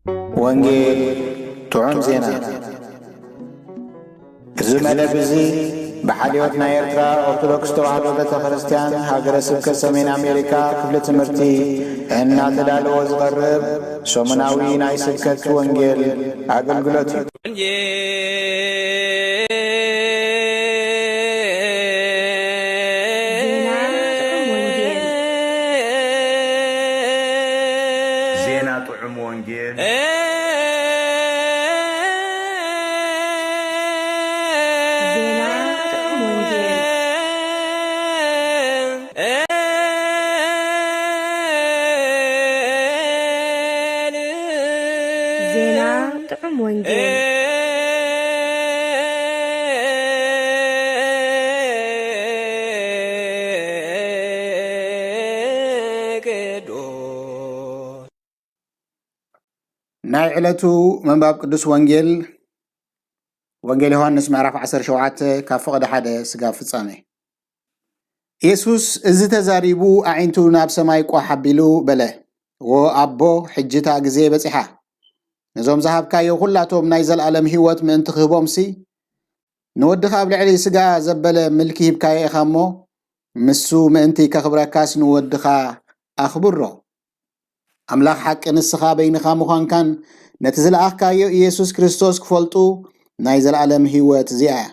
ወንጌል ጥዑም ዜና። እዚ መደብ እዚ ብሓልዮት ናይ ኤርትራ ኦርቶዶክስ ተዋህዶ ቤተ ክርስቲያን ሃገረ ስብከት ሰሜን ኣሜሪካ ክፍሊ ትምህርቲ እናተዳለወ ዝቐርብ ሰሙናዊ ናይ ስብከት ወንጌል ኣገልግሎት እዩ። ዜና ጥዑም ወንጌል። ዜና ጥዑም ወንጌል። ዜና ጥዑም ወንጌል። ዜና ጥዑም ወንጌል። ናይ ዕለቱ ምንባብ ቅዱስ ወንጌል፣ ወንጌል ዮሃንስ ምዕራፍ ዓሰርተ ሸውዓተ ካብ ፍቕዲ ሓደ ስጋብ ፍጻሜ። የሱስ እዚ ተዛሪቡ ኣዒንቱ ናብ ሰማይ ቋሕ ኣቢሉ በለ፣ "ዎ ኣቦ፣ ሕጂ እታ ግዜ በጺሓ። ነዞም ዝሃብካዮ ኩላቶም ናይ ዘለኣለም ህይወት ምእንቲ ክህቦምሲ፣ ንወድኻ ኣብ ልዕሊ ስጋ ዘበለ ምልኪ ሂብካዮ ኢኻ እሞ፣ ንሱ ምእንቲ ከኽብረካስ ንወድኻ ኣኽብሮ። ኣምላኽ ሓቂ ንስኻ በይንኻ ምዃንካን ነቲ ዝለኣኽካዮ ኢየሱስ ክርስቶስ ክፈልጡ ናይ ዘለኣለም ህይወት እዚኣ እያ።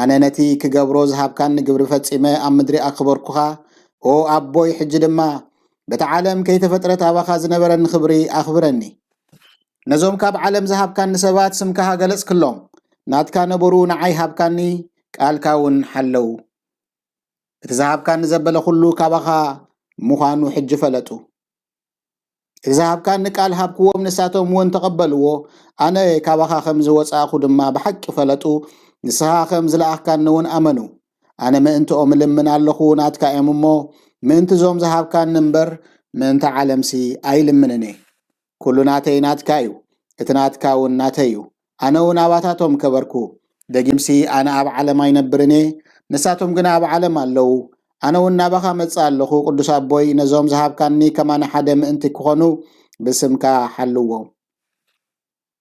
ኣነ ነቲ ክገብሮ ዝሃብካኒ ግብሪ ፈጺመ ኣብ ምድሪ ኣኽበርኩኻ። ኦ ኣቦይ፣ ሕጂ ድማ በቲ ዓለም ከይተፈጥረት ኣባኻ ዝነበረኒ ክብሪ ኣኽብረኒ። ነዞም ካብ ዓለም ዝሃብካኒ ሰባት ስምካ ገለጽክሎም። ናትካ ነበሩ፣ ንዓይ ሃብካኒ፣ ቃልካ እውን ሓለዉ። እቲ ዝሃብካኒ ዘበለ ኩሉ ካባኻ ምዃኑ ሕጂ ፈለጡ። እቲ ዝሃብካኒ ቃል ሃብክዎም፣ ንሳቶም እውን ተቐበልዎ። ኣነ ካባኻ ከም ዝወጻእኩ ድማ ብሓቂ ፈለጡ፣ ንስኻ ከም ዝለኣኽካኒ እውን ኣመኑ። ኣነ ምእንትኦም እልምን ኣለኹ፣ ናትካ እዮም እሞ፣ ምእንቲ እዞም ዝሃብካኒ እምበር፣ ምእንቲ ዓለምሲ ኣይልምንን እየ። ኩሉ ናተይ ናትካ እዩ፣ እቲ ናትካ እውን ናተይ እዩ። ኣነ እውን ኣባታቶም ከበርኩ። ደጊምሲ ኣነ ኣብ ዓለም ኣይነብርን እየ፣ ንሳቶም ግና ኣብ ዓለም ኣለዉ። ኣነ እውን ናባኻ መጽእ ኣለኹ። ቅዱስ ኣቦይ፣ ነዞም ዝሃብካኒ ከማና ሓደ ምእንቲ ክኾኑ ብስምካ ሓልዎም።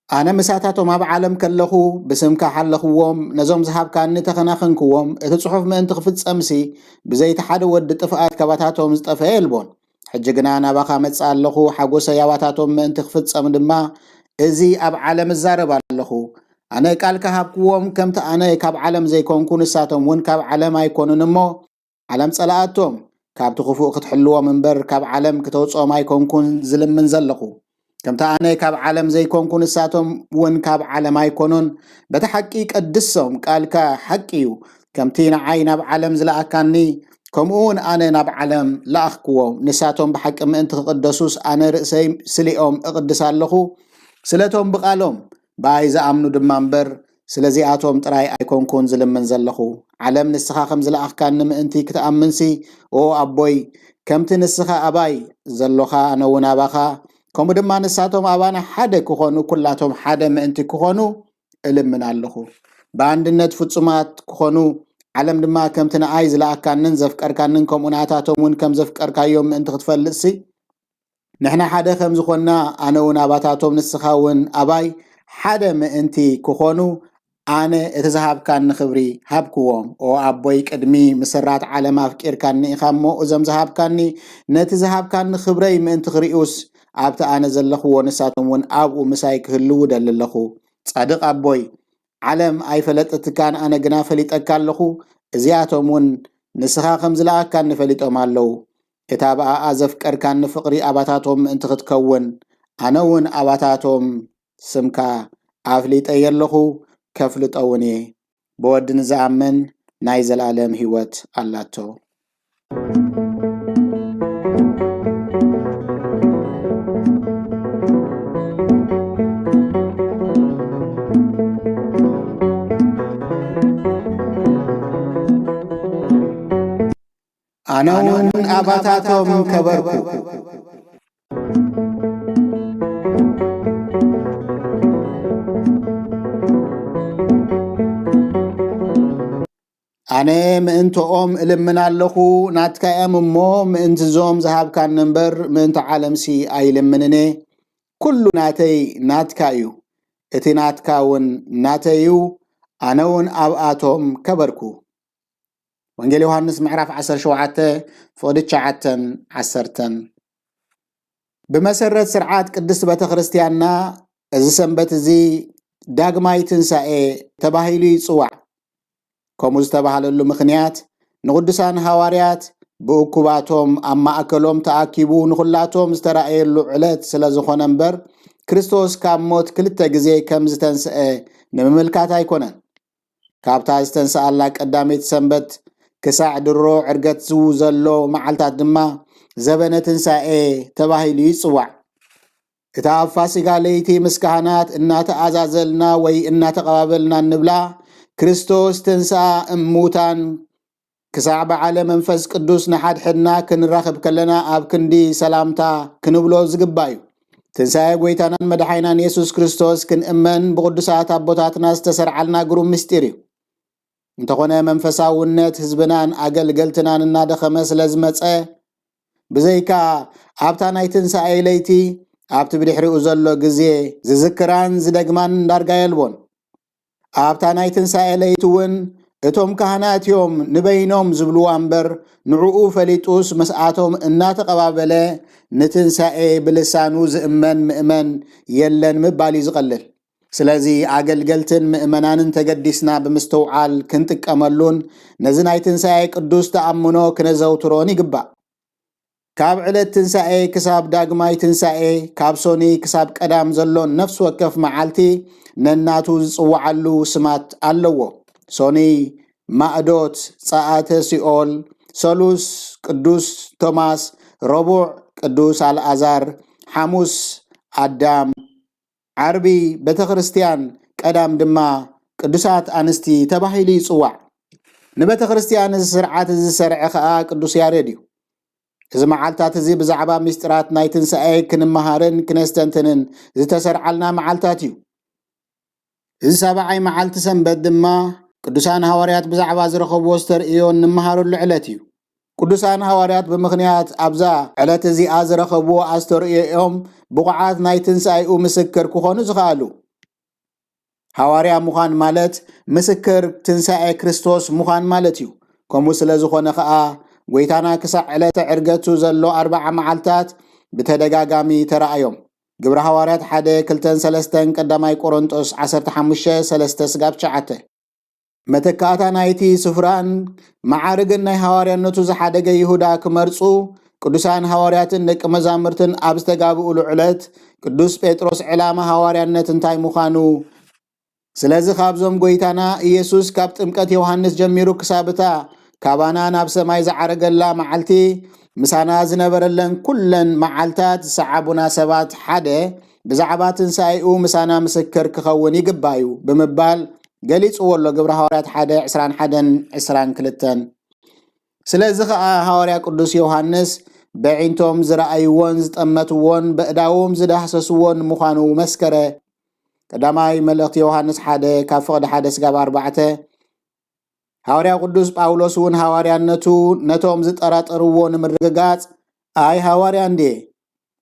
ኣነ ምሳታቶም ኣብ ዓለም ከለኹ ብስምካ ሓለኽዎም፣ ነዞም ዝሃብካኒ ተኸናኸንክዎም። እቲ ጽሑፍ ምእንቲ ክፍጸምሲ፣ ብዘይቲ ሓደ ወዲ ጥፍኣት ካባታቶም ዝጠፍአ የልቦን። ሕጂ ግና ናባኻ መጽእ ኣለኹ፣ ሓጎሰይ ኣባታቶም ምእንቲ ክፍጸም ድማ፣ እዚ ኣብ ዓለም እዛረብ ኣለኹ። ኣነ ቃል ከሃብክዎም፣ ከምቲ ኣነ ካብ ዓለም ዘይኮንኩ፣ ንሳቶም እውን ካብ ዓለም ኣይኮኑን እሞ፣ ዓለም ጸላኣቶም፣ ካብቲ ክፉእ ክትሕልዎም እምበር፣ ካብ ዓለም ክተውጽኦም ኣይኮንኩን ዝልምን ዘለኹ። ከምቲ ኣነ ካብ ዓለም ዘይኮንኩ፣ ንሳቶም እውን ካብ ዓለም ኣይኮኑን። በቲ ሓቂ ቀድሶም፣ ቃልካ ሓቂ እዩ። ከምቲ ንዓይ ናብ ዓለም ዝለኣካኒ፣ ከምኡ እውን ኣነ ናብ ዓለም ለኣኽክዎም። ንሳቶም ብሓቂ ምእንቲ ክቕደሱስ፣ ኣነ ርእሰይ ስሊኦም እቕድስ ኣለኹ። ስለቶም ብቓሎም፣ ብኣይ ዝኣምኑ ድማ እምበር፣ ስለዚኣቶም ጥራይ ኣይኮንኩን ዝልምን ዘለኹ። ዓለም ንስኻ ከም ዝለኣኽካኒ ምእንቲ ክትኣምንሲ፣ ኦ ኣቦይ፣ ከምቲ ንስኻ ኣባይ ዘሎኻ፣ ኣነ እውን ኣባኻ፣ ከምኡ ድማ ንሳቶም ኣባና ሓደ ክኾኑ፣ ኩላቶም ሓደ ምእንቲ ክኾኑ እልምን ኣለኹ። ብኣንድነት ፍጹማት ክኾኑ፣ ዓለም ድማ ከምቲ ንኣይ ዝለኣካንን ዘፍቀርካንን፣ ከምኡ ናታቶም እውን ከም ዘፍቀርካዮም ምእንቲ ክትፈልጥሲ፣ ንሕና ሓደ ከም ዝኾንና፣ ኣነ እውን ኣባታቶም፣ ንስኻ እውን ኣባይ ሓደ ምእንቲ ክኾኑ፣ ኣነ እቲ ዝሃብካኒ ክብሪ ሃብክዎም። ኦ ኣቦይ፣ ቅድሚ ምስራት ዓለም ኣፍቂርካኒ ኢኻ እሞ፣ እዞም ዝሃብካኒ፣ ነቲ ዝሃብካኒ ክብረይ ምእንቲ ክርእዩስ፣ ኣብቲ ኣነ ዘለኽዎ ንሳቶም እውን ኣብኡ ምሳይ ክህልዉ እደሊ ኣለኹ። ጻድቕ ኣቦይ፣ ዓለም ኣይፈለጠትካን፣ ኣነ ግና ፈሊጠካ ኣለኹ። እዚኣቶም እውን ንስኻ ከም ዝለኣካኒ ፈሊጦም ኣለዉ። እታ ብኣኣ ዘፍቀርካኒ ፍቕሪ ኣባታቶም ምእንቲ ክትከውን፣ ኣነ እውን ኣባታቶም ስምካ ኣፍሊጠዮ ኣለኹ፣ ከፍልጦ እውን እየ። ብወዲ ንዝኣምን ናይ ዘለኣለም ህይወት ኣላቶ። ኣነ እውን ኣባታቶም ከበርኩ። ኣነ ምእንትኦም እልምን ኣለኹ፣ ናትካ እዮም እሞ፣ ምእንቲ እዞም ዝሃብካኒ እምበር፣ ምእንቲ ዓለምሲ ኣይልምንን እየ። ኩሉ ናተይ ናትካ እዩ፣ እቲ ናትካ እውን ናተይ እዩ፣ ኣነ እውን ኣብኣቶም ከበርኩ። ወንጌል ዮሃንስ ምዕራፍ ዓሰርተ ሸውዓተ ፍቕዲ ትሽዓተን ዓሰርተን። ብመሰረት ስርዓት ቅድስት ቤተ ክርስቲያንና፣ እዚ ሰንበት እዚ ዳግማይ ትንሳኤ ተባሂሉ ይጽዋዕ። ከምኡ ዝተባህለሉ ምኽንያት፣ ንቕዱሳን ሃዋርያት ብእኩባቶም ኣብ ማእከሎም ተኣኪቡ ንኹላቶም ዝተራእየሉ ዕለት ስለ ዝኾነ እምበር፣ ክርስቶስ ካብ ሞት ክልተ ግዜ ከም ዝተንስአ ንምምልካት ኣይኮነን። ካብታ ዝተንስኣላ ቀዳመይቲ ሰንበት ክሳዕ ድሮ ዕርገት ዝው ዘሎ መዓልታት ድማ ዘበነ ትንሳኤ ተባሂሉ ይጽዋዕ። እታ ኣብ ፋሲጋ ለይቲ ምስ ካህናት እናተኣዛዘልና ወይ እናተቐባበልና እንብላ፣ ክርስቶስ ተንስኣ እሙታን ክሳዕ በዓለ መንፈስ ቅዱስ ንሓድሕድና ክንራኸብ ከለና ኣብ ክንዲ ሰላምታ ክንብሎ ዝግባእ እዩ። ትንሳኤ ጐይታናን መድሓይናን የሱስ ክርስቶስ ክንእመን ብቕዱሳት ኣቦታትና ዝተሰርዓልና ግሩም ምስጢር እዩ። እንተኾነ መንፈሳውነት ህዝብናን ኣገልገልትናን እናደኸመ ስለ ዝመጸ፣ ብዘይካ ኣብታ ናይ ትንሳኤ ለይቲ፣ ኣብቲ ብድሕሪኡ ዘሎ ግዜ ዝዝክራን ዝደግማን ዳርጋ የልቦን። ኣብታ ናይ ትንሳኤ ለይቲ እውን እቶም ካህናት እዮም ንበይኖም ዝብልዋ እምበር፣ ንዕኡ ፈሊጡስ ምስኣቶም እናተቐባበለ ንትንሳኤ ብልሳኑ ዝእመን ምእመን የለን ምባል እዩ ዝቐልል። ስለዚ ኣገልገልትን ምእመናንን ተገዲስና ብምስትውዓል ክንጥቀመሉን ነዚ ናይ ትንሳኤ ቅዱስ ተኣምኖ ክነዘውትሮን ይግባእ። ካብ ዕለት ትንሳኤ ክሳብ ዳግማይ ትንሳኤ፣ ካብ ሶኒ ክሳብ ቀዳም ዘሎ ነፍሲ ወከፍ መዓልቲ ነናቱ ዝጽውዓሉ ስማት ኣለዎ። ሶኒ ማእዶት ጸኣተ ሲኦል፣ ሰሉስ ቅዱስ ቶማስ፣ ረቡዕ ቅዱስ ኣልኣዛር፣ ሓሙስ ኣዳም፣ ዓርቢ ቤተ ክርስቲያን፣ ቀዳም ድማ ቅዱሳት ኣንስቲ ተባሂሉ ይጽዋዕ። ንቤተ ክርስቲያን እዚ ስርዓት እዚ ዝሰርዐ ኸኣ ቅዱስ ያሬድ እዩ። እዚ መዓልታት እዚ ብዛዕባ ምስጢራት ናይ ትንሳኤ ክንመሃርን ክነስተንትንን ዝተሰርዓልና መዓልታት እዩ። እዚ ሰብዓይ መዓልቲ ሰንበት ድማ ቅዱሳን ሃዋርያት ብዛዕባ ዝረኸብዎ ኣስተርእዮ እንመሃረሉ ዕለት እዩ። ቅዱሳን ሃዋርያት ብምኽንያት ኣብዛ ዕለት እዚኣ ዝረኸብዎ ኣስተርእዮኦም ብቑዓት ናይ ትንሳኤኡ ምስክር ክኾኑ ዝኸኣሉ። ሃዋርያ ምዃን ማለት ምስክር ትንሳኤ ክርስቶስ ምዃን ማለት እዩ። ከምኡ ስለ ዝኾነ ኸኣ ጐይታና ክሳዕ ዕለተ ዕርገቱ ዘሎ ኣርብዓ መዓልታት ብተደጋጋሚ ተራእዮም። ግብረ ሃዋርያት ሓደ፣ ክልተን ሰለስተን፣ ቀዳማይ ቆሮንጦስ ዓሰርተ ሓሙሽተ፣ ሰለስተ ስጋብ ትሽዓተ። መተካእታ ናይቲ ስፍራን መዓርግን ናይ ሃዋርያነቱ ዝሓደገ ይሁዳ ክመርጹ፣ ቅዱሳን ሃዋርያትን ደቂ መዛሙርትን ኣብ ዝተጋብኡሉ ዕለት፣ ቅዱስ ጴጥሮስ ዕላማ ሃዋርያነት እንታይ ምዃኑ፣ ስለዚ ካብዞም ጐይታና ኢየሱስ ካብ ጥምቀት ዮሃንስ ጀሚሩ ክሳብ እታ ካባና ናብ ሰማይ ዝዓረገላ መዓልቲ፣ ምሳና ዝነበረለን ኩለን መዓልታት ዝሰዓቡና ሰባት ሓደ ብዛዕባ ትንሳኤኡ ምሳና ምስክር ክኸውን ይግባእ እዩ ብምባል ገሊጽዎ ኣሎ። ግብረ ሃዋርያት ሓደ፣ ዕስራን ሓደን ዕስራን ክልተን። ስለዚ ኸኣ ሃዋርያ ቅዱስ ዮሃንስ በዒንቶም ዝረኣይዎን ዝጠመትዎን በእዳዎም ዝዳህሰስዎን ምዃኑ መስከረ። ቀዳማይ መልእኽቲ ዮሃንስ ሓደ ካብ ፍቕዲ ሓደ ስጋብ ኣርባዕተ። ሃዋርያ ቅዱስ ጳውሎስ እውን ሃዋርያነቱ ነቶም ዝጠራጠርዎ ንምርግጋጽ፣ ኣይ ሃዋርያ እንድየ፣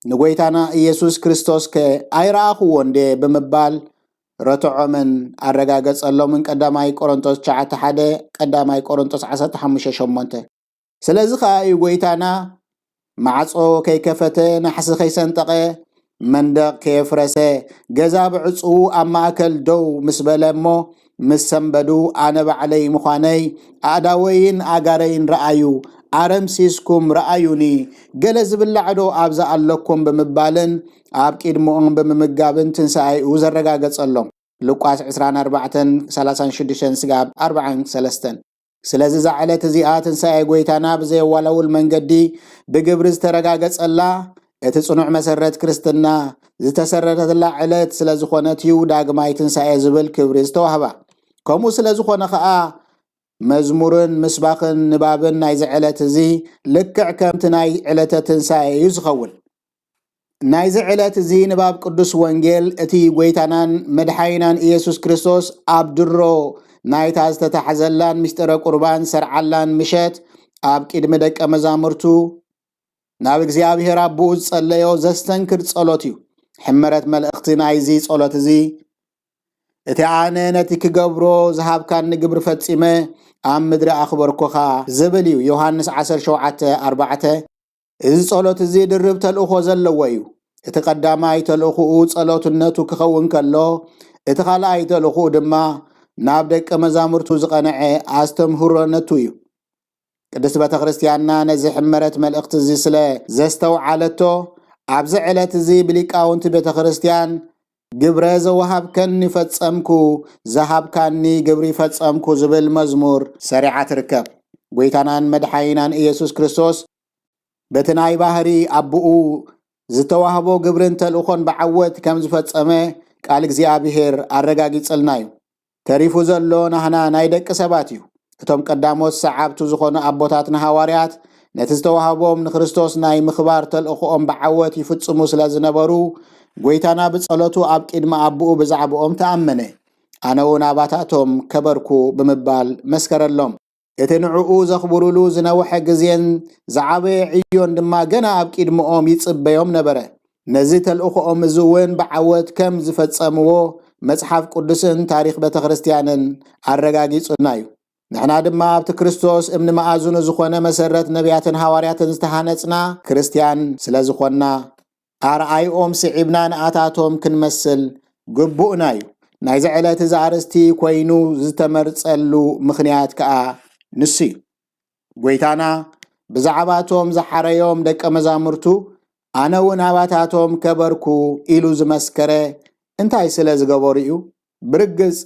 ንጐይታና ኢየሱስ ክርስቶስከ ኣይረኣኹዎ እንድየ ብምባል ረትዖምን ኣረጋገጸሎምን። ቀዳማይ ቆሮንቶስ ትሽዓተ ሓደ፣ ቀዳማይ ቆሮንቶስ ዓሰርተ ሓሙሽተ ሸሞንተ። ስለዚ ኸኣ እዩ ጐይታና ማዕጾ ከይከፈተ፣ ናሕሲ ከይሰንጠቐ፣ መንደቕ ከየፍረሰ፣ ገዛ ብዕጹዉ ኣብ ማእከል ደው ምስ በለ እሞ፣ ምስ ሰንበዱ፣ ኣነ ባዕለይ ምዃነይ ኣእዳወይን ኣጋረይን ረኣዩ፣ ኣረምሲስኩም ረኣዩኒ፣ ገለ ዝብላዕዶ ኣብዛ ኣለኩም ብምባልን ኣብ ቂድምኦም ብምምጋብን ትንሳኤኡ ዘረጋገጸሎም። ሉቃስ ዕስራን ኣርባዕተን ሰላሳን ሽዱሽተን ስጋብ ኣርባዓን ሰለስተን። ስለዚ እዛ ዕለት እዚኣ ትንሳኤ ጐይታና ብዘየዋላውል መንገዲ ብግብሪ ዝተረጋገጸላ፣ እቲ ጽኑዕ መሰረት ክርስትና ዝተሰረተላ ዕለት ስለ ዝኾነት እዩ ዳግማይ ትንሳኤ ዝብል ክብሪ ዝተዋህባ። ከምኡ ስለ ዝኾነ ኸኣ መዝሙርን ምስባኽን ንባብን ናይዚ ዕለት እዚ ልክዕ ከምቲ ናይ ዕለተ ትንሳኤ እዩ ዝኸውን። ናይዚ ዕለት እዚ ንባብ ቅዱስ ወንጌል እቲ ጐይታናን መድሓኒናን ኢየሱስ ክርስቶስ ኣብ ድሮ ናይታ ዝተታሕዘላን ምስጢረ ቁርባን ሰርዓላን ምሸት ኣብ ቅድሚ ደቀ መዛሙርቱ ናብ እግዚኣብሔር ኣቦኡ ዝጸለዮ ዘስተንክር ጸሎት እዩ። ሕመረት መልእኽቲ ናይዚ ጸሎት እዚ፣ እቲ ኣነ ነቲ ክገብሮ ዝሃብካኒ ግብሪ ፈጺመ ኣብ ምድሪ ኣኽበርኩኻ ዝብል እዩ። ዮሃንስ ዓሰርተ ሸውዓተ ኣርባዕተ። እዚ ጸሎት እዚ ድርብ ተልእኾ ዘለዎ እዩ። እቲ ቀዳማይ ተልእኾኡ ጸሎትነቱ ክኸውን ከሎ፣ እቲ ካልኣይ ተልእኾኡ ድማ ናብ ደቀ መዛሙርቱ ዝቐንዐ ኣስተምህሮነቱ እዩ። ቅድስት ቤተ ክርስቲያንና ነዚ ሕመረት መልእኽቲ እዚ ስለ ዘስተውዓለቶ፣ ኣብዚ ዕለት እዚ ብሊቃውንቲ ቤተ ክርስቲያን፣ "ግብረ ዘወሃብከኒ ፈጸምኩ፣ ዝሃብካኒ ግብሪ ፈጸምኩ" ዝብል መዝሙር ሰሪዓ ትርከብ። ጎይታናን መድሓኒናን ኢየሱስ ክርስቶስ በቲ ናይ ባህሪ ኣቦኡ ዝተዋህቦ ግብርን ተልእኾን ብዓወት ከም ዝፈጸመ ቃል እግዚኣብሔር ኣረጋጊጽልና እዩ። ተሪፉ ዘሎ ናህና ናይ ደቂ ሰባት እዩ። እቶም ቀዳሞት ሰዓብቱ ዝኾኑ ኣቦታትና ሃዋርያት ነቲ ዝተዋህቦም ንክርስቶስ ናይ ምኽባር ተልእኾኦም ብዓወት ይፍጽሙ ስለ ዝነበሩ፣ ጎይታና ብጸሎቱ ኣብ ቅድሚ ኣቦኡ ብዛዕባኦም ተኣመነ። "ኣነ እውን ኣባታቶም ከበርኩ" ብምባል መስከረሎም። እቲ ንዕኡ ዘኽብሩሉ ዝነውሐ ግዜን ዝዓበየ ዕዮን ድማ ገና ኣብ ቅድሚኦም ይጽበዮም ነበረ። ነዚ ተልእኾኦም እዚ እውን ብዓወት ከም ዝፈጸምዎ መጽሓፍ ቅዱስን ታሪኽ ቤተ ክርስቲያንን ኣረጋጊጹና እዩ። ንሕና ድማ ኣብቲ ክርስቶስ እምኒ መኣዝኑ ዝኾነ መሰረት ነቢያትን ሃዋርያትን ዝተሃነጽና ክርስቲያን ስለ ዝኾንና፣ ኣርኣይኦም ስዒብና ንኣታቶም ክንመስል ግቡእና እዩ። ናይዚ ዕለት እዚ ኣርእስቲ ኮይኑ ዝተመርጸሉ ምኽንያት ከኣ ንሱ እዩ። ጎይታና ብዛዕባቶም ዝሓረዮም ደቀ መዛሙርቱ፣ "ኣነ እውን ኣባታቶም ከበርኩ" ኢሉ ዝመስከረ እንታይ ስለ ዝገበሩ እዩ? ብርግጽ፣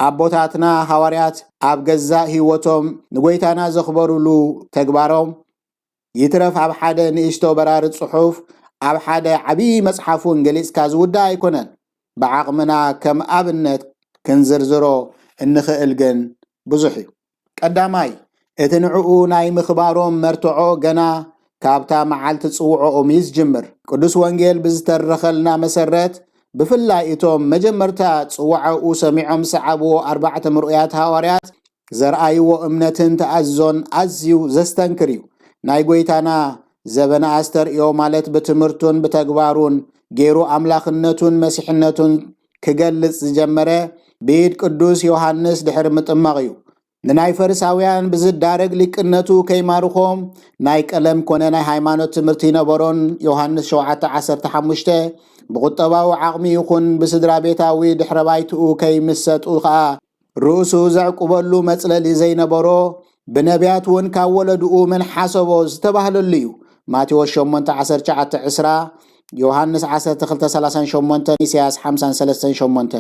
ኣቦታትና ሃዋርያት ኣብ ገዛእ ህይወቶም ንጎይታና ዘኽበሩሉ ተግባሮም፣ ይትረፍ ኣብ ሓደ ንእሽቶ በራሪ ጽሑፍ፣ ኣብ ሓደ ዓቢ መጽሓፍ እውን ገሊጽካ ዝውዳእ ኣይኮነን። ብዓቕምና ከም ኣብነት ክንዝርዝሮ እንኽእል ግን ብዙሕ እዩ። ቀዳማይ፣ እቲ ንዕኡ ናይ ምኽባሮም መርትዖ ገና ካብታ መዓልቲ ጽውዖኦም እዩ ዝጅምር። ቅዱስ ወንጌል ብዝተረኸልና መሰረት፣ ብፍላይ እቶም መጀመርታ ጽዋዕኡ ሰሚዖም ዝሰዓብዎ ኣርባዕተ ምርኡያት ሃዋርያት ዘርኣይዎ እምነትን ተኣዝዞን ኣዝዩ ዘስተንክር እዩ። ናይ ጎይታና ዘበነ ኣስተርእዮ፣ ማለት ብትምህርቱን ብተግባሩን ገይሩ ኣምላኽነቱን መሲሕነቱን ክገልጽ ዝጀመረ፣ ብኢድ ቅዱስ ዮሃንስ ድሕሪ ምጥማቕ እዩ። ንናይ ፈሪሳውያን ብዝዳረግ ሊቅነቱ ከይማርኾም ናይ ቀለም ኮነ ናይ ሃይማኖት ትምህርቲ ይነበሮን። ዮሃንስ ሸውዓተ ዓሰርተ ሓሙሽተ። ብቁጠባዊ ዓቕሚ ይኹን ብስድራ ቤታዊ ድሕረ ባይትኡ ከይምሰጡ ኸኣ፣ ርእሱ ዘዕቁበሉ መጽለሊ ዘይነበሮ፣ ብነቢያት እውን ካብ ወለድኡ መን ሓሰቦ ዝተባህለሉ እዩ። ማቴዎስ ሸሞንተ ዓሰርተ ትሽዓተ ዕስራ፣ ዮሃንስ ዓሰርተ ክልተ ሰላሳን ሸሞንተን፣ ኢሳያስ ሓምሳን ሰለስተን ሸሞንተ።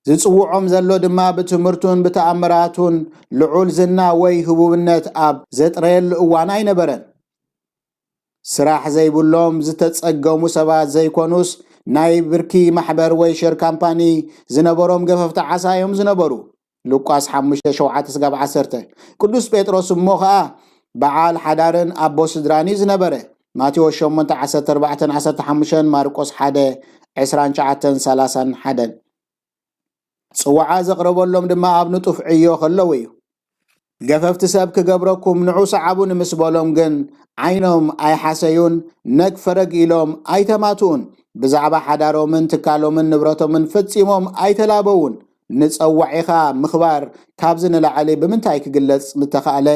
ዝጽውዖም ዘሎ ድማ ብትምህርቱን ብተኣምራቱን ልዑል ዝና ወይ ህቡብነት ኣብ ዘጥረየሉ እዋን ኣይነበረን። ስራሕ ዘይብሎም ዝተጸገሙ ሰባት ዘይኮኑስ፣ ናይ ብርኪ ማሕበር ወይ ሸር ካምፓኒ ዝነበሮም ገፈፍቲ ዓሳ እዮም ዝነበሩ። ሉቃስ ሓሙሽተ ሸውዓተ ስጋብ ዓሰርተ። ቅዱስ ጴጥሮስ እሞ ኸኣ በዓል ሓዳርን ኣቦ ስድራን እዩ ዝነበረ። ማቴዎስ ሸሞንተ ዓሰርተ ኣርባዕተን ዓሰርተ ሓሙሽተን፣ ማርቆስ ሓደ ዕስራን ትሽዓተን ሰላሳን ሓደን። ጽዋዓ ዘቕረበሎም ድማ ኣብ ንጡፍ ዕዮ ከለዉ እዩ። "ገፈፍቲ ሰብ ክገብረኩም ንዑ ሰዓቡኒ" ምስ በሎም ግን፣ ዓይኖም ኣይሓሰዩን፣ ነግ ፈረግ ኢሎም ኣይተማትኡን። ብዛዕባ ሓዳሮምን ትካሎምን ንብረቶምን ፈጺሞም ኣይተላበዉን። ንጸዋዒኻ ምኽባር ካብዚ ንላዕሊ ብምንታይ ክግለጽ ምተኻእለ?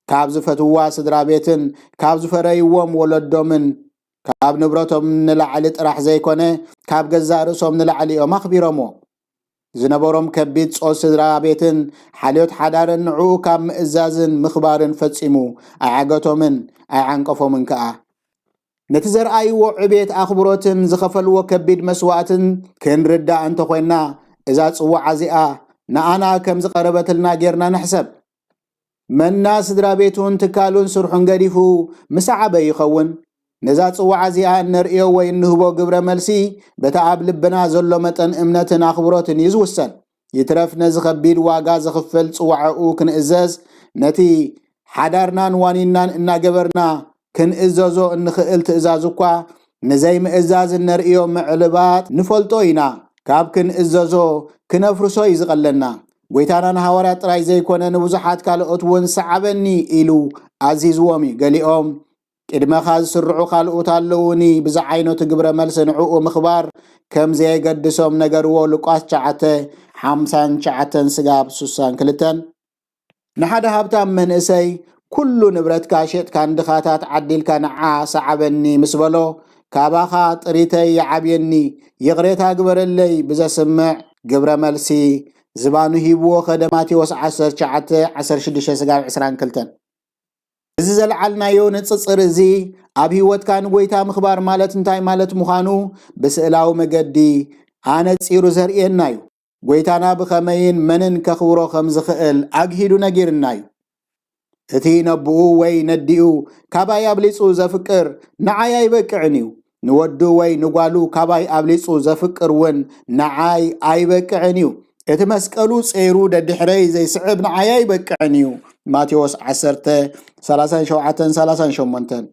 ካብ ዝፈትውዋ ስድራ ቤትን ካብ ዝፈረይዎም ወለዶምን ካብ ንብረቶም ንላዕሊ ጥራሕ ዘይኮነ፣ ካብ ገዛእ ርእሶም ንላዕሊ እዮም ኣኽቢሮምዎ። ዝነበሮም ከቢድ ጾት ስድራ ቤትን ሓልዮት ሓዳርን ንዕኡ ካብ ምእዛዝን ምኽባርን ፈጺሙ ኣይዓገቶምን ኣይዓንቀፎምን ከኣ። ነቲ ዘርኣይዎ ዕቤት ኣኽብሮትን ዝኸፈልዎ ከቢድ መስዋእትን ክንርዳእ እንተኾይንና፣ እዛ ጽዋዓ እዚኣ ንኣና ከም ዝቐረበትልና ጌርና ንሕሰብ። መና ስድራ ቤቱን ትካሉን ስርሑን ገዲፉ ምስ ዓበ ይኸውን? ነዛ ጽዋዓ እዚኣ እነርእዮ ወይ እንህቦ ግብረ መልሲ፣ በቲ ኣብ ልብና ዘሎ መጠን እምነትን ኣኽብሮትን እዩ ዝውሰን። ይትረፍ ነዚ ከቢድ ዋጋ ዘኽፍል ጽዋዕኡ ክንእዘዝ፣ ነቲ ሓዳርናን ዋኒንናን እናገበርና ክንእዘዞ እንኽእል ትእዛዝ እኳ፣ ንዘይምእዛዝ እነርእዮ ምዕልባጥ ንፈልጦ ኢና። ካብ ክንእዘዞ ክነፍርሶ እዩ ዝቐለና። ጎይታና ንሃዋርያት ጥራይ ዘይኮነ፣ ንብዙሓት ካልኦት እውን "ሰዓበኒ" ኢሉ ኣዚዝዎም እዩ። ገሊኦም ቅድመኻ ዝስርዑ ካልኦት ኣለዉኒ፣ ብዝዓይነቱ ግብረ መልሲ ንዕኡ ምኽባር ከም ዘየገድሶም ነገርዎ። ሉቃስ ትሽዓተ፣ ሓምሳን ትሽዓተን ስጋብ ሱሳን ክልተን። ንሓደ ሃብታም መንእሰይ፣ "ኩሉ ንብረትካ ሸጥካ ንድኻታት ዓዲልካ ንዓ ሰዓበኒ" ምስ በሎ፣ "ካባኻ ጥሪተይ ይዓብየኒ፣ ይቕሬታ ግበረለይ" ብዘስምዕ ግብረ መልሲ ዝባኑ ሂብዎ ከደ። ማቴዎስ ዓሰርተ ትሽዓተ፣ ዓሰርተ ሽዱሽተ ስጋብ ዕስራን ክልተን። እዚ ዘልዓልናዮ ንጽጽር እዚ ኣብ ህይወትካ ንጎይታ ምኽባር ማለት እንታይ ማለት ምዃኑ ብስእላዊ መገዲ ኣነጺሩ ዘርእየና እዩ። ጎይታና ብኸመይን መንን ከኽብሮ ከም ዝኽእል ኣግሂዱ ነጊርና እዩ። እቲ ነብኡ ወይ ነዲኡ ካባይ ኣብሊጹ ዘፍቅር ንዓይ ኣይበቅዕን እዩ። ንወዱ ወይ ንጓሉ ካባይ ኣብሊጹ ዘፍቅር እውን ንዓይ ኣይበቅዕን እዩ። እቲ መስቀሉ ጸይሩ ደድሕረይ ዘይስዕብ ንዓይ ኣይበቅዕን እዩ። ማቴዎስ ዓሰርተ፣ ሰላሳን ሸውዓተን፣ ሰላሳን ሸሞንተን።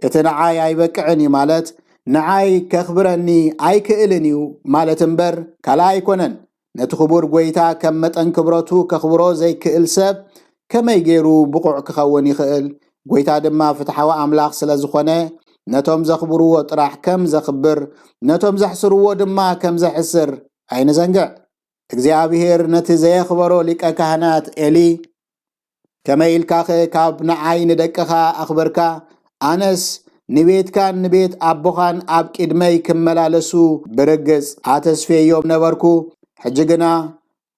እቲ ንዓይ ኣይበቅዕን እዩ ማለት ንዓይ ከኽብረኒ ኣይክእልን እዩ ማለት እምበር ካልእ ኣይኮነን። ነቲ ክቡር ጎይታ ከም መጠን ክብረቱ ከኽብሮ ዘይክእል ሰብ ከመይ ገይሩ ብቑዕ ክኸውን ይኽእል? ጎይታ ድማ ፍትሓዊ ኣምላኽ ስለ ዝኾነ ነቶም ዘኽብርዎ ጥራሕ ከም ዘኽብር፣ ነቶም ዘሕስርዎ ድማ ከም ዘሕስር ኣይንዘንግዕ። እግዚኣብሔር ነቲ ዘየኽበሮ ሊቀ ካህናት ኤሊ፣ "ከመይ ኢልካኸ ካብ ንዓይ ንደቅኻ ኣኽበርካ? ኣነስ ንቤትካን ንቤት ኣቦኻን ኣብ ቅድመይ ክመላለሱ ብርግጽ ኣተስፍየዮም ነበርኩ። ሕጂ ግና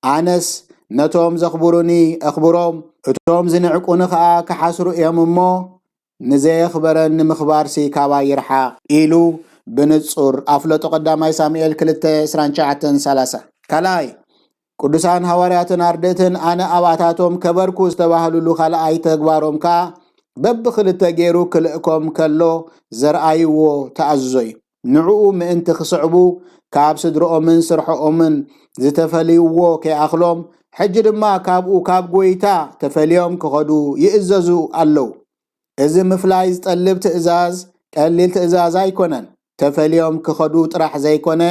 ኣነስ ነቶም ዘኽብሩኒ እኽብሮም፣ እቶም ዝንዕቁኒ ኸኣ ክሓስሩ እዮም እሞ፣ ንዘየኽበረኒ ምኽባርሲ ካባይ ይርሓቕ" ኢሉ ብንጹር ኣፍለጦ። ቀዳማይ ሳሙኤል ክልተ፣ ዕስራን ትሽዓተን፣ ሰላሳ። ካልኣይ፣ ቅዱሳን ሃዋርያትን ኣርድእትን ኣነ ኣብኣታቶም ከበርኩ ዝተባህሉሉ ካልኣይ ተግባሮም ከኣ በብኽልተ ገይሩ ክልእኮም ከሎ ዘርኣይዎ ተኣዝዞ እዩ። ንዕኡ ምእንቲ ክስዕቡ ካብ ስድርኦምን ስርሖኦምን ዝተፈልይዎ ከይኣኽሎም፣ ሕጂ ድማ ካብኡ ካብ ጎይታ ተፈልዮም ክኸዱ ይእዘዙ ኣለዉ። እዚ ምፍላይ ዝጠልብ ትእዛዝ ቀሊል ትእዛዝ ኣይኮነን። ተፈልዮም ክኸዱ ጥራሕ ዘይኮነ፣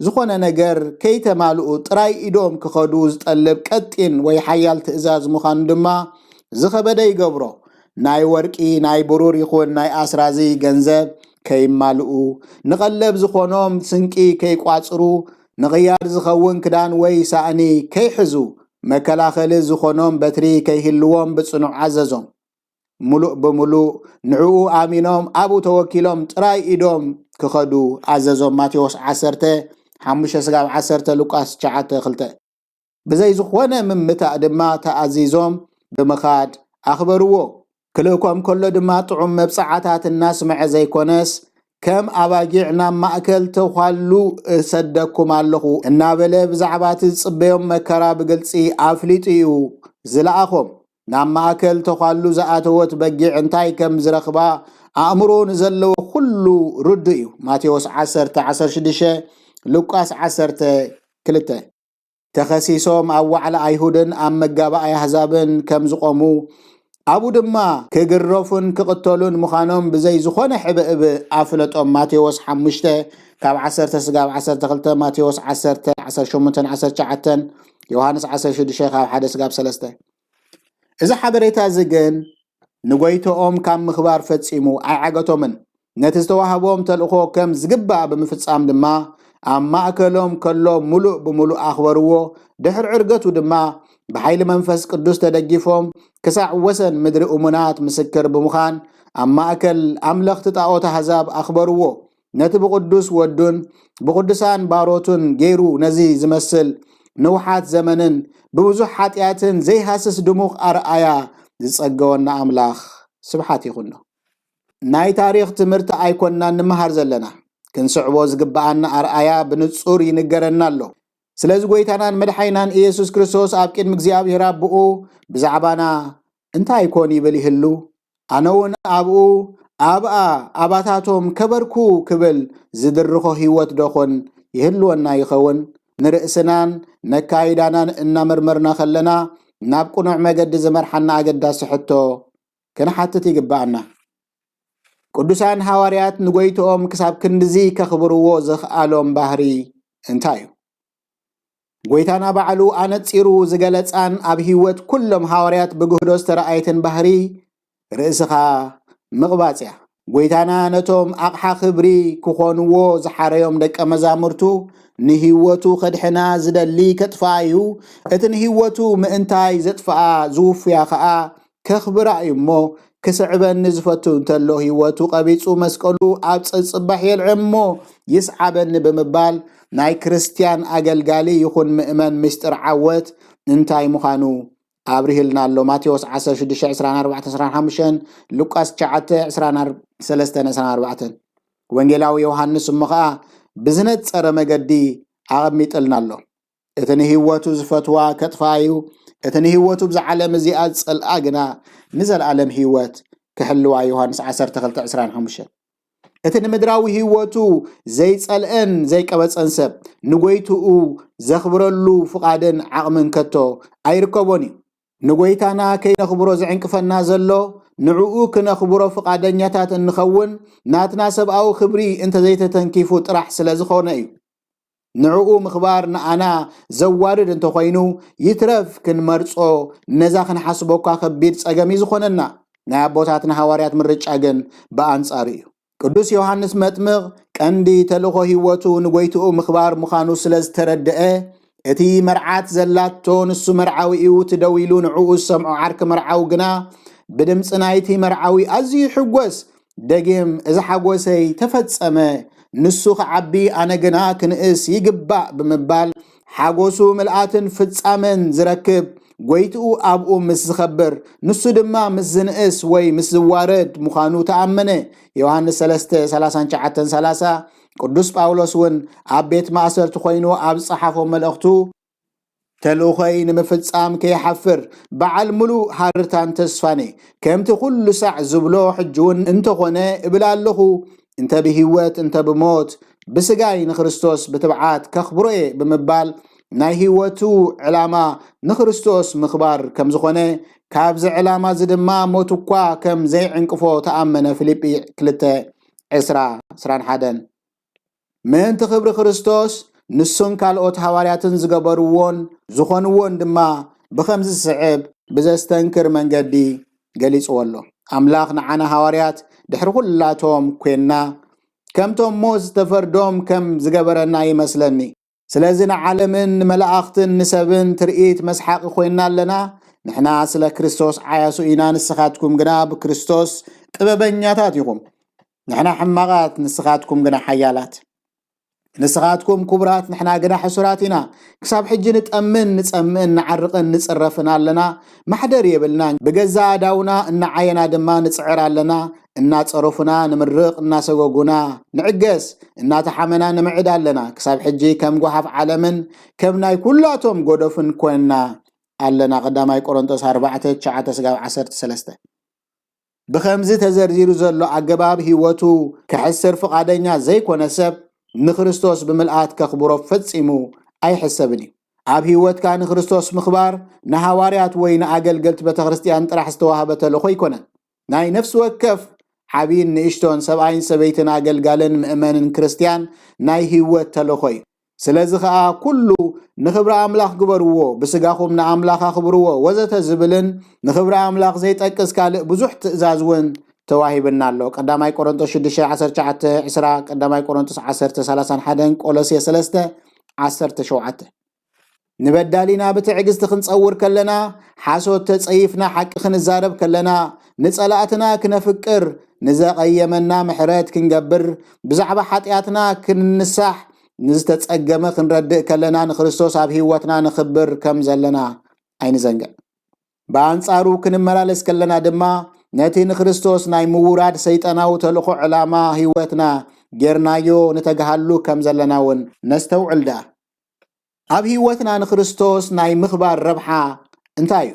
ዝኾነ ነገር ከይተማልኡ ጥራይ ኢዶም ክኸዱ ዝጠልብ ቀጢን ወይ ሓያል ትእዛዝ ምዃኑ ድማ ዝኸበደ ይገብሮ። ናይ ወርቂ፣ ናይ ብሩር ይኹን ናይ ኣስራዚ ገንዘብ ከይማልኡ፣ ንቐለብ ዝኾኖም ስንቂ ከይቋጽሩ፣ ንቕያር ዝኸውን ክዳን ወይ ሳእኒ ከይሕዙ፣ መከላኸሊ ዝኾኖም በትሪ ከይህልዎም ብጽኑዕ ኣዘዞም። ምሉእ ብምሉእ ንዕኡ ኣሚኖም ኣብኡ ተወኪሎም ጥራይ ኢዶም ክኸዱ ኣዘዞም። ማቴዎስ ዓሰርተ፣ ሓሙሽተ ስጋብ ዓሰርተ፣ ሉቃስ ትሽዓተ፣ ክልተ። ብዘይ ዝኾነ ምምታእ ድማ ተኣዚዞም ብምኻድ ኣኽበርዎ። ክልእኮም ከሎ ድማ ጥዑም መብጽዓታት እናስምዐ ዘይኮነስ፣ "ከም ኣባጊዕ ናብ ማእከል ተዃሉ እሰደኩም ኣለኹ" እናበለ ብዛዕባ እቲ ዝጽበዮም መከራ ብግልጺ ኣፍሊጡ እዩ ዝለኣኾም። ናብ ማእከል ተዃሉ ዝኣተወት በጊዕ እንታይ ከም ዝረኽባ ኣእምሮ ንዘለዎ ኩሉ ርዱእ እዩ። ማቴዎስ ዓሰርተ፣ ዓሰርተ ሽዱሽተ፣ ሉቃስ ዓሰርተ፣ ክልተ። ተኸሲሶም ኣብ ዋዕላ ኣይሁድን ኣብ መጋባኣይ ኣህዛብን ከም ዝቖሙ፣ ኣብኡ ድማ ክግረፉን ክቕተሉን ምዃኖም ብዘይ ዝኾነ ሕብእብ ኣፍለጦም። ማቴዎስ ሓሙሽተ ካብ ዓሰርተ ስጋብ ዓሰርተ ክልተ፣ ማቴዎስ ዓሰርተ፣ ዓሰርተ ሸሞንተ፣ ዓሰርተ ትሽዓተ፣ ዮሃንስ ዓሰርተ ሽዱሽተ ካብ ሓደ ስጋብ ሰለስተ። እዚ ሓበሬታ እዚ ግን ንጎይትኦም ካብ ምኽባር ፈጺሙ ኣይዓገቶምን። ነቲ ዝተዋህቦም ተልእኾ ከም ዝግባእ ብምፍጻም ድማ፣ ኣብ ማእከሎም ከሎ ምሉእ ብምሉእ ኣኽበርዎ። ድሕሪ ዕርገቱ ድማ፣ ብሓይሊ መንፈስ ቅዱስ ተደጊፎም፣ ክሳዕ ወሰን ምድሪ እሙናት ምስክር ብምዃን፣ ኣብ ማእከል ኣምለኽቲ ጣዖት ኣህዛብ ኣኽበርዎ። ነቲ ብቕዱስ ወዱን ብቕዱሳን ባሮቱን ገይሩ ነዚ ዝመስል ንውሓት ዘመንን ብብዙሕ ሓጢኣትን ዘይሃስስ ድሙቕ ኣርኣያ ዝጸገወና ኣምላኽ ስብሓት ይኹኖ። ናይ ታሪኽ ትምህርቲ ኣይኮንናን ንምሃር ዘለና። ክንስዕቦ ዝግብኣና ኣርኣያ ብንጹር ይንገረና ኣሎ። ስለዚ ጎይታናን መድሓይናን ኢየሱስ ክርስቶስ ኣብ ቅድሚ እግዚኣብሔር ኣቦኡ ብዛዕባና እንታይ ኮን ይብል ይህሉ? ኣነ እውን ኣብኡ፣ ኣብኣ፣ ኣባታቶም ከበርኩ ክብል ዝድርኾ ህይወት ዶ ኾን ይህልወና ይኸውን? ንርእስናን ነካይዳናን እናመርመርና ከለና፣ ናብ ቅኑዕ መገዲ ዝመርሓና ኣገዳሲ ሕቶ ክንሓትት ይግብኣና። ቅዱሳን ሃዋርያት ንጎይትኦም ክሳብ ክንድዚ ከኽብርዎ ዘኽኣሎም ባህሪ እንታይ እዩ? ጎይታና ባዕሉ ኣነጺሩ ዝገለጻን ኣብ ህይወት ኩሎም ሃዋርያት ብግህዶ ዝተረኣየትን ባህሪ ርእስኻ ምቕባጽ እያ። ጎይታና ነቶም ኣቕሓ ክብሪ ክኾንዎ ዝሓረዮም ደቀ መዛሙርቱ፣ ንህይወቱ ከድሕና ዝደሊ ከጥፍኣ እዩ፣ እቲ ንህይወቱ ምእንታይ ዘጥፍኣ ዝውፍያ ኸኣ ከኽብራ እዩ እሞ፣ ክስዕበኒ ዝፈቱ እንተሎ ህይወቱ ቀቢጹ መስቀሉ ኣብ ጸጽባሕ የልዕል እሞ ይስዓበኒ ብምባል ናይ ክርስትያን ኣገልጋሊ ይኹን ምእመን ምስጢር ዓወት እንታይ ምዃኑ ኣብሪህልና ኣሎ። ማቴዎስ ዓሰርተ ሽዱሽተ ዕስራን ኣርባዕተን ዕስራን ሓሙሽተን፣ ሉቃስ ትሽዓተ ዕስራን ሰለስተን ዕስራን ኣርባዕተን። ወንጌላዊ ዮሃንስ እሞ ኸኣ ብዝነጸረ መገዲ ኣቐሚጥልና ኣሎ። እቲ ንህይወቱ ዝፈትዋ ከጥፍኣ እዩ፣ እቲ ንህይወቱ ብዛ ዓለም እዚኣ ዝጸልኣ ግና ንዘለኣለም ህይወት ክሕልዋ። ዮሃንስ ዓሰርተ ክልተ ዕስራን ሓሙሽተን። እቲ ንምድራዊ ህይወቱ ዘይጸልአን ዘይቀበጸን ሰብ ንጎይትኡ ዘኽብረሉ ፍቓድን ዓቕምን ከቶ ኣይርከቦን እዩ። ንጎይታና ከይነኽብሮ ዝዕንቅፈና ዘሎ፣ ንዕኡ ክነኽብሮ ፍቓደኛታት እንኸውን ናትና ሰብኣዊ ክብሪ እንተዘይተተንኪፉ ጥራሕ ስለ ዝኾነ እዩ። ንዕኡ ምኽባር ንኣና ዘዋርድ እንተኾይኑ፣ ይትረፍ ክንመርጾ ነዛ ክንሓስቦ እኳ ከቢድ ጸገም እዩ ዝኾነና። ናይ ኣቦታትና ሃዋርያት ምርጫ ግን ብኣንጻሩ እዩ። ቅዱስ ዮሃንስ መጥምቕ ቀንዲ ተልእኾ ህይወቱ ንጎይትኡ ምኽባር ምዃኑ ስለ ዝተረድአ፣ እቲ መርዓት ዘላቶ ንሱ መርዓዊ እዩ፣ እቲ ደው ኢሉ ንዕኡ ዝሰምዖ ዓርኪ መርዓዊ ግና ብድምጺ ናይቲ መርዓዊ ኣዝዩ ይሕጎስ። ደጊም "እዚ ሓጎሰይ ተፈጸመ፣ ንሱ ክዓቢ ኣነ ግና ክንእስ ይግባእ" ብምባል ሓጎሱ ምልኣትን ፍጻመን ዝረክብ ጎይትኡ ኣብኡ ምስ ዝኸብር፣ ንሱ ድማ ምስ ዝንእስ ወይ ምስ ዝዋረድ ምዃኑ ተኣመነ። ዮሃንስ ሰለስተ፣ ሰላሳን ትሽዓተን ሰላሳ። ቅዱስ ጳውሎስ እውን ኣብ ቤት ማእሰርቲ ኮይኑ ኣብ ዝጸሓፎ መልእኽቱ፣ "ተልእኾይ ንምፍጻም ከይሓፍር በዓል ምሉእ ሃርርታን ተስፋን እየ። ከምቲ ኩሉ ሳዕ ዝብሎ ሕጂ እውን እንተኾነ እብል ኣለኹ፣ እንተ ብህይወት እንተ ብሞት ብስጋይ ንክርስቶስ ብትብዓት ከኽብሮ እየ" ብምባል ናይ ህይወቱ ዕላማ ንክርስቶስ ምኽባር ከም ዝኾነ፣ ካብዚ ዕላማ እዚ ድማ ሞት እኳ ከም ዘይዕንቅፎ ተኣመነ። ፊልጲ ክልተ፣ ዕስራ፣ ዕስራን ሓደን። ምእንቲ ክብሪ ክርስቶስ ንሱን ካልኦት ሃዋርያትን ዝገበርዎን ዝኾንዎን ድማ ብኸምዚ ዝስዕብ ብዘስተንክር መንገዲ ገሊጽዎ ኣሎ። ኣምላኽ ንዓና ሃዋርያት ድሕሪ ኩላቶም ኮንና፣ ከምቶም ሞት ዝተፈርዶም ከም ዝገበረና ይመስለኒ። ስለዚ ንዓለምን ንመላእኽትን ንሰብን ትርኢት መስሓቂ ኮይና ኣለና። ንሕና ስለ ክርስቶስ ዓያሱ ኢና፣ ንስኻትኩም ግና ብክርስቶስ ጥበበኛታት ኢኹም። ንሕና ሕማቓት፣ ንስኻትኩም ግና ሓያላት። ንስኻትኩም ክቡራት፣ ንሕና ግና ሕሱራት ኢና። ክሳብ ሕጂ ንጠምን፣ ንጸምእን፣ ንዓርቕን፣ ንጽረፍን ኣለና። ማሕደር የብልናን። ብገዛእ ኣእዳውና እናዓየና ድማ ንጽዕር ኣለና። እናጸረፉና ንምርቕ፣ እናሰጎጉና ንዕገስ፣ እናተሓመና ንምዕድ ኣለና። ክሳብ ሕጂ ከም ጓሓፍ ዓለምን ከም ናይ ኩላቶም ጎደፍን ኮይንና ኣለና። ቀዳማይ ቆሮንቶስ ኣርባዕተ፣ ትሽዓተ ስጋብ ዓሰርተ ሰለስተ። ብኸምዚ ተዘርዚሩ ዘሎ ኣገባብ ህይወቱ ከሕስር ፍቓደኛ ዘይኮነ ሰብ ንክርስቶስ ብምልኣት ከኽብሮ ፈጺሙ ኣይሕሰብን እዩ። ኣብ ህይወትካ ንክርስቶስ ምኽባር ንሃዋርያት ወይ ንኣገልገልቲ ቤተ ክርስቲያን ጥራሕ ዝተዋህበ ተልእኾ ኣይኮነን። ናይ ነፍሲ ወከፍ ዓብይን ንእሽቶን ሰብኣይን ሰበይትን ኣገልጋልን ምእመንን ክርስቲያን ናይ ህይወት ተልእኾ እዩ። ስለዚ ኸኣ ኩሉ ንኽብሪ ኣምላኽ ግበርዎ፣ ብስጋኹም ንኣምላኽ ኣኽብርዎ ወዘተ ዝብልን ንኽብሪ ኣምላኽ ዘይጠቅስ ካልእ ብዙሕ ትእዛዝ እውን ተዋሂብና ኣሎ። ቀዳማይ ቆሮንቶስ ሽዱሽተ፣ ዓሰርተ ትሽዓተ፣ ዕስራ፣ ቀዳማይ ቆሮንቶስ ዓሰርተ፣ ሰላሳን ሓደን፣ ቆሎሴ ሰለስተ፣ ዓሰርተ ሸውዓተ። ንበዳሊና ብትዕግስቲ ክንጸውር ከለና፣ ሓሶት ተጸይፍና ሓቂ ክንዛረብ ከለና፣ ንጸላእትና ክነፍቅር፣ ንዘቐየመና ምሕረት ክንገብር፣ ብዛዕባ ሓጢኣትና ክንንሳሕ፣ ንዝተጸገመ ክንረድእ ከለና ንክርስቶስ ኣብ ህይወትና ንኽብር ከም ዘለና ኣይንዘንግዕ። ብኣንጻሩ ክንመላለስ ከለና ድማ ነቲ ንክርስቶስ ናይ ምውራድ ሰይጣናዊ ተልእኾ ዕላማ ህይወትና ጌርናዮ ንተግሃሉ ከም ዘለና እውን ነስተውዕል ደኣ። ኣብ ህይወትና ንክርስቶስ ናይ ምኽባር ረብሓ እንታይ እዩ?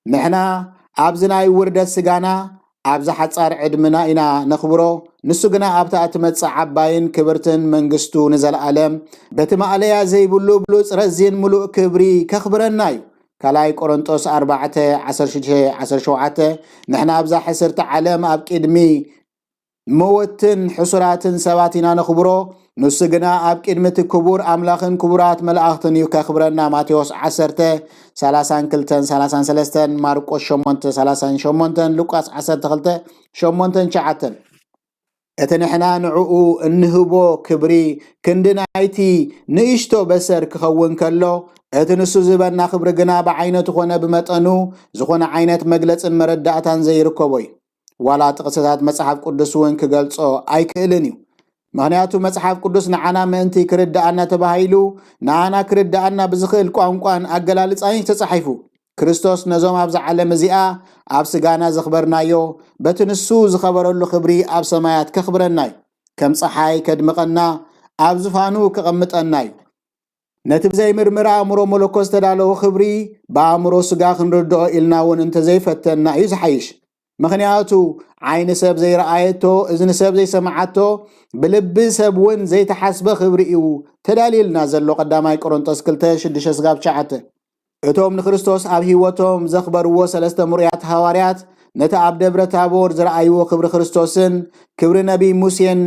ንሕና ኣብዚ ናይ ውርደት ስጋና ኣብዚ ሓጻር ዕድምና ኢና ነኽብሮ፣ ንሱ ግና ኣብታ እትመጽእ ዓባይን ክብርትን መንግስቱ ንዘለኣለም በቲ ማእለያ ዘይብሉ ብሉጽ ረዚን ምሉእ ክብሪ ከኽብረና እዩ። ካልኣይ ቆሮንጦስ ኣርባዕተ፣ ዓሰርተ ሽዱሽተ፣ ዓሰርተ ሸውዓተ። ንሕና ኣብዛ ሕስርቲ ዓለም ኣብ ቅድሚ መወትን ሕሱራትን ሰባት ኢና ነኽብሮ፣ ንሱ ግና ኣብ ቅድሚ እቲ ክቡር ኣምላኽን ክቡራት መላእኽትን እዩ ከኽብረና። ማቴዎስ ዓሰርተ፣ ሰላሳን ክልተን ሰላሳን ሰለስተን፣ ማርቆስ ሸሞንተ፣ ሰላሳን ሸሞንተን፣ ሉቃስ ዓሰርተ ክልተ፣ ሸሞንተን ትሽዓተን። እቲ ንሕና ንዕኡ እንህቦ ክብሪ ክንዲ ናይቲ ንእሽቶ በሰር ክኸውን ከሎ፣ እቲ ንሱ ዝህበና ክብሪ ግና ብዓይነቱ ኾነ ብመጠኑ ዝኾነ ዓይነት መግለጽን መረዳእታን ዘይርከቦ እዩ። ዋላ ጥቕስታት መጽሓፍ ቅዱስ እውን ክገልጾ ኣይክእልን እዩ። ምኽንያቱ መጽሓፍ ቅዱስ ንዓና ምእንቲ ክርድኣና ተባሂሉ፣ ንኣና ክርድኣና ብዝኽእል ቋንቋን ኣገላልጻን እዩ ተጻሒፉ። ክርስቶስ ነዞም ኣብዛ ዓለም እዚኣ ኣብ ስጋና ዘኽበርናዮ፣ በቲ ንሱ ዝኸበረሉ ክብሪ ኣብ ሰማያት ከኽብረና እዩ። ከም ጸሓይ ከድምቐና፣ ኣብ ዝፋኑ ከቐምጠና እዩ። ነቲ ብዘይምርምር ኣእምሮ መለኮት ዝተዳለወ ክብሪ ብኣእምሮ ስጋ ክንርድኦ ኢልና እውን እንተዘይፈተና እዩ ዝሓይሽ። ምኽንያቱ ዓይኒ ሰብ ዘይረኣየቶ፣ እዝኒ ሰብ ዘይሰምዓቶ፣ ብልቢ ሰብ እውን ዘይተሓስበ ክብሪ እዩ ተዳልየልና ዘሎ። ቀዳማይ ቆሮንጦስ ክልተ ሽዱሽተ ስጋብ ትሽዓተ። እቶም ንክርስቶስ ኣብ ህይወቶም ዘኽበርዎ ሰለስተ ምሩያት ሃዋርያት ነቲ ኣብ ደብረ ታቦር ዝረኣይዎ ክብሪ ክርስቶስን ክብሪ ነቢይ ሙሴን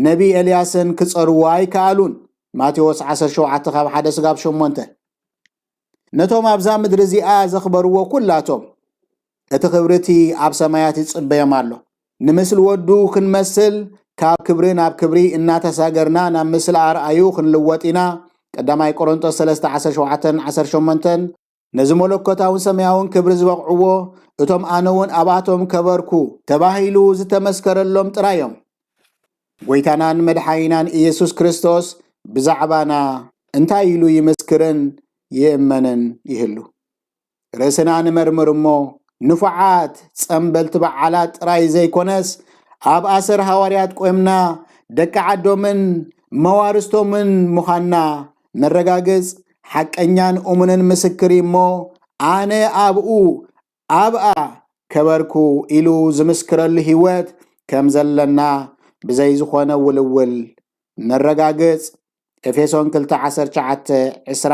ነቢይ ኤልያስን ክጸርዎ ኣይከኣሉን። ማቴዎስ ዓሰርተ ሸውዓተ ካብ ሓደ ስጋብ ሸሞንተ። ነቶም ኣብዛ ምድሪ እዚኣ ዘኽበርዎ ኩላቶም እቲ ክብሪ እቲ ኣብ ሰማያት ይጽበዮም ኣሎ። ንምስሊ ወዱ ክንመስል ካብ ክብሪ ናብ ክብሪ እናተሳገርና ናብ ምስሊ ኣርኣዩ ክንልወጥ ኢና። ቀዳማይ ቆሮንጦስ ሰለስተ ዓሰርተ ሸውዓተን ዓሰርተ ሸሞንተን። ነዚ መለኮታውን ሰማያውን ክብሪ ዝበቕዕዎ እቶም ኣነ እውን ኣብኣቶም ከበርኩ ተባሂሉ ዝተመስከረሎም ጥራይ እዮም። ጎይታናን መድሓኒናን ኢየሱስ ክርስቶስ ብዛዕባና እንታይ ኢሉ ይምስክርን ይእመንን ይህሉ? ርእስና ንመርምር እሞ፣ ንፉዓት ጸምበልቲ በዓላት ጥራይ ዘይኮነስ፣ ኣብ ኣሰር ሃዋርያት ቆምና ደቂ ዓዶምን መዋርስቶምን ምዃንና ነረጋግጽ። ሓቀኛን እሙንን ምስክር እዩ እሞ፣ ኣነ ኣብኡ ኣብኣ ከበርኩ ኢሉ ዝምስክረሉ ህይወት ከም ዘለና ብዘይ ዝኾነ ውልውል ነረጋግጽ። ኤፌሶን ክልተ ዓሰርተ ትሽዓተ ዕስራ።